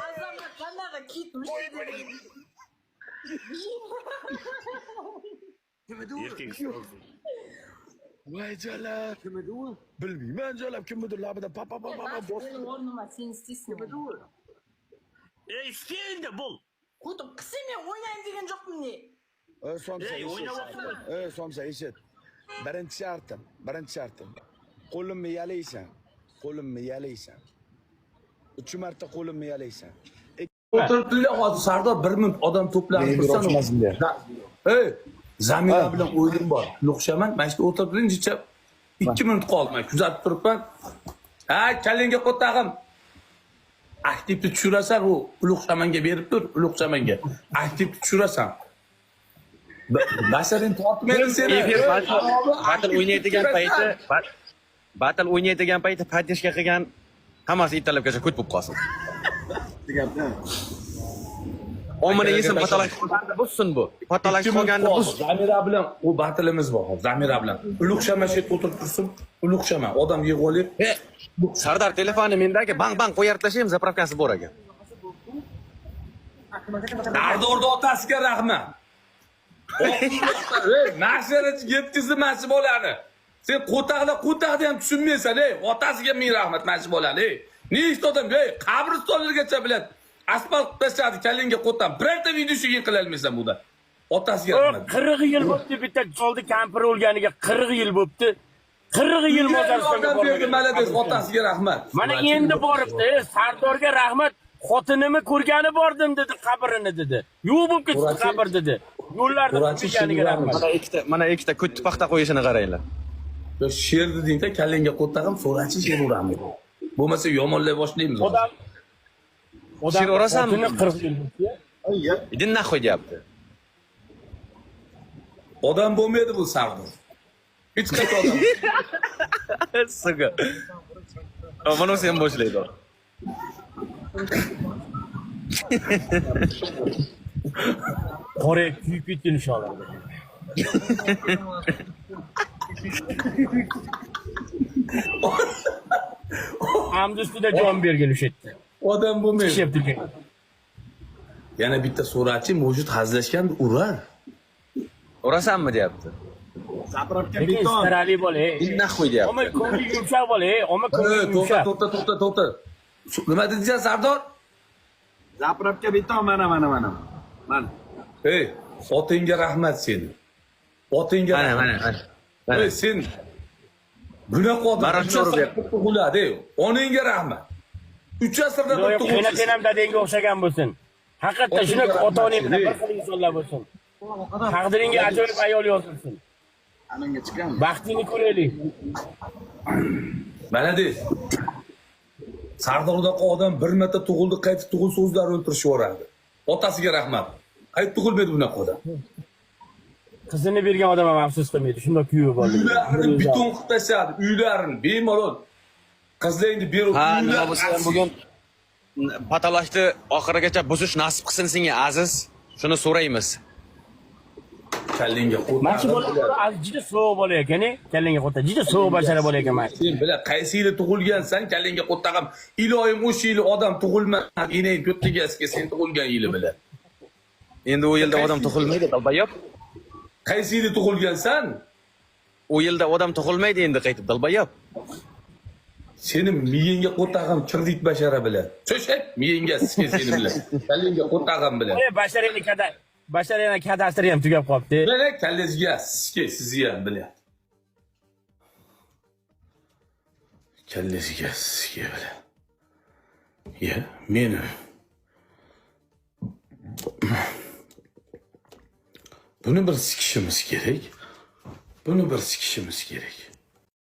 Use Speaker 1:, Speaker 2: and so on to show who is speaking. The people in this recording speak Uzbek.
Speaker 1: Azamat qanaqa kitmish.
Speaker 2: Erkak
Speaker 3: Voy jalab.
Speaker 4: Kim edi u?
Speaker 3: Bilmayman jalab kimnidir labidan pa pa pa pa pa bosdi.
Speaker 1: Meni o'rnima sen istaysan.
Speaker 4: Kim edi u?
Speaker 2: Ey, sen de bul.
Speaker 1: Qo'tib qilsa men o'ynayman degan yo'qman ne?
Speaker 3: Ey somsa
Speaker 2: Ey,
Speaker 3: eshit.
Speaker 2: o'ynayapsan.
Speaker 3: Ey somsa eshit. Birinchi shartim, birinchi shartim. Qo'limni yalaysan. Qo'limni yalaysan. 3 marta qo'limni yalaysan.
Speaker 5: O'tiribdilar hozir Sardor 1 minut odam to'planib
Speaker 3: Men
Speaker 5: tursa.
Speaker 3: ochmasin der.
Speaker 5: Ey, Zamira
Speaker 3: Ha.
Speaker 5: bilan o'yim bor. Luqshaman, mana shu o'tirib turingchi, 2 minut qoldi. Men kuzatib turibman. Ha, kallangga qo'tag'im. Aktivni tushirasan, u Ulug' Shamanga berib tur, Ulug' Shamanga. Aktivni tushirasan. Basharing tortmaydi seni.
Speaker 6: Efir
Speaker 5: Ey,
Speaker 6: battle,
Speaker 5: obi,
Speaker 6: battle
Speaker 5: aktivni
Speaker 6: o'ynaydigan
Speaker 5: tushirasan.
Speaker 6: payti, battle o'ynaydigan payti поддержка qilgan hammasi ertalabgacha ko't bo'lib qolsin. Omini yesin, patalak qolganni buzsin bu. Patalak
Speaker 5: 2 minut
Speaker 6: qolganni
Speaker 5: qoldi.
Speaker 6: buz.
Speaker 5: Zamira bilan u batilimiz bor hozir, Zamira bilan. Ulug' Shama shu yerda o'tirib tursin. Ulug' Shama odam yig'ib olib,
Speaker 6: E, Sardor telefoni mendagi bang bang qo'yarib tashlaymiz, zapravkasi bor ekan.
Speaker 5: Sardorni otasiga rahmat. Ey, mashinachi yetkazdi mana shu bolani. Sen qo'taqla qo'taqni ham tushunmaysan, ey. Otasiga ming rahmat mana shu bolani, ey. Nechta odam, ey, qabristonlargacha biladi. Asfalt qilib tashladi, kallangga qo'tam. Birorta video shugin qila olmaysan bunda. Otasiga rahmat.
Speaker 2: 40 yil bo'pti bitta choldi kampir o'lganiga 40 yil bo'pti. 40 yil mozaristonga
Speaker 5: Yordam berdi,
Speaker 2: bormagan.
Speaker 5: malades, otasiga rahmat.
Speaker 2: Mana endi boribdi, Sardorga rahmat. Xotinimni ko'rgani bordim dedi, qabrini dedi. Yo'q bo'lib ketdi
Speaker 5: Qurachi-
Speaker 2: qabr dedi. Yo'llarda
Speaker 5: Qurachi
Speaker 2: qo'yganiga rahmat.
Speaker 6: Mana ikkita ko't paxta qo'yishini qaranglar.
Speaker 5: Yo, Sher dedingda kallangga qo'tag'im, so'rachi sher uramiz. Bo'lmasa yomonlay boshlaymiz.
Speaker 2: Odam odam
Speaker 6: Sher urasanmi?
Speaker 2: xotini 40 yil bo'pti.
Speaker 6: Иди нахуй deyapti.
Speaker 5: Odam bo'lmaydi bu Sardor. Hech qachon odam.
Speaker 6: Suka. Mana sen boshlaydi.
Speaker 2: Qora kuyib ketdi inshaalloh. Hamdi ustida jon bergan o'sha yerda.
Speaker 5: Odam bo'lmaydi.
Speaker 2: Ishlab turgan.
Speaker 5: Yana bitta so'rachi mavjud hazilashgan urar.
Speaker 6: Urasanmi deyapti.
Speaker 4: Zapravka
Speaker 2: Lekin
Speaker 4: beton.
Speaker 2: istarali bola. ey.
Speaker 6: Иди нахуй deyapti.
Speaker 2: Omma ko'ngli yumshoq bola, ey, omma ko'ngli
Speaker 5: To'xta,
Speaker 2: yumshoq.
Speaker 5: to'xta, to'xta, to'xta. Nima dedingiz Sardor?
Speaker 4: Zapravka beton mana mana mana. Mana.
Speaker 5: Ey, otingga rahmat seni. Otingga
Speaker 6: Mana
Speaker 5: rahmat.
Speaker 6: mana mana. Mana.
Speaker 5: Ey, sen bunaqa odam
Speaker 6: Mana
Speaker 5: uch
Speaker 6: shu
Speaker 5: asrda bir tug'iladi, ey. Onangga rahmat. 3 asrda bir
Speaker 2: Iloyim
Speaker 5: tug'ilsiz.
Speaker 2: qaynotang ham dadangga o'xshagan bo'lsin. Haqiqatda
Speaker 5: Otingga
Speaker 2: shunaqa
Speaker 5: rahmat
Speaker 2: ota-onang bilan
Speaker 5: ey.
Speaker 2: bir xil insonlar bo'lsin. Taqdiringga ajoyib ayol yozilsin.
Speaker 4: Ananga chiqamiz.
Speaker 2: Baxtingni ko'raylik.
Speaker 5: Mana de. Sardordaqa odam bir marta tug'ildi, qaytib tug'ilsa o'zlari o'ltirishib yuboradi. Otasiga rahmat. Qaytib tug'ilmaydi bunaqa odam.
Speaker 2: Qizini bergan odam ham afsus qilmaydi. Shundoq kuyov bo'ldi.
Speaker 5: Uylarini beton qilib tashladi, uylarini bemalol. Qizlar endi berib
Speaker 6: Ha, nima bo'lsa ham bugun patalashni oxirigacha buzish nasib qilsin senga aziz. Shuni so'raymiz.
Speaker 5: Kallangga qo'l.
Speaker 2: Mana shu bola juda sovuq bola ekan, ey. Kallangga qo'ta. Juda sovuq bashara bola ekan mana.
Speaker 5: Sen bila qaysi yili tug'ilgansan, kallangga qo'ttag'im. Iloyim o'sha yili odam tug'ilmagan, enang ko'ttigasiga sen tug'ilgan yili bila.
Speaker 6: Endi u yilda odam tug'ilmaydi, dalbayob.
Speaker 5: Qaysi yili tug'ilgansan?
Speaker 6: U yilda odam tug'ilmaydi endi qaytib, dalbayob.
Speaker 5: Seni miyangga qo'ttag'im kredit bashara bila. Cho'shak miyangga sizga seni bila. Kallangga qo'ttag'im bila.
Speaker 2: Ey, basharangni kada basharangni kadastri ham tugab qolibdi.
Speaker 5: Mana kallangizga sizga sizni ham bila. Kallasiga sizga bila. Ya, meni buni bir sikishimiz kerak. Buni bir sikishimiz kerak.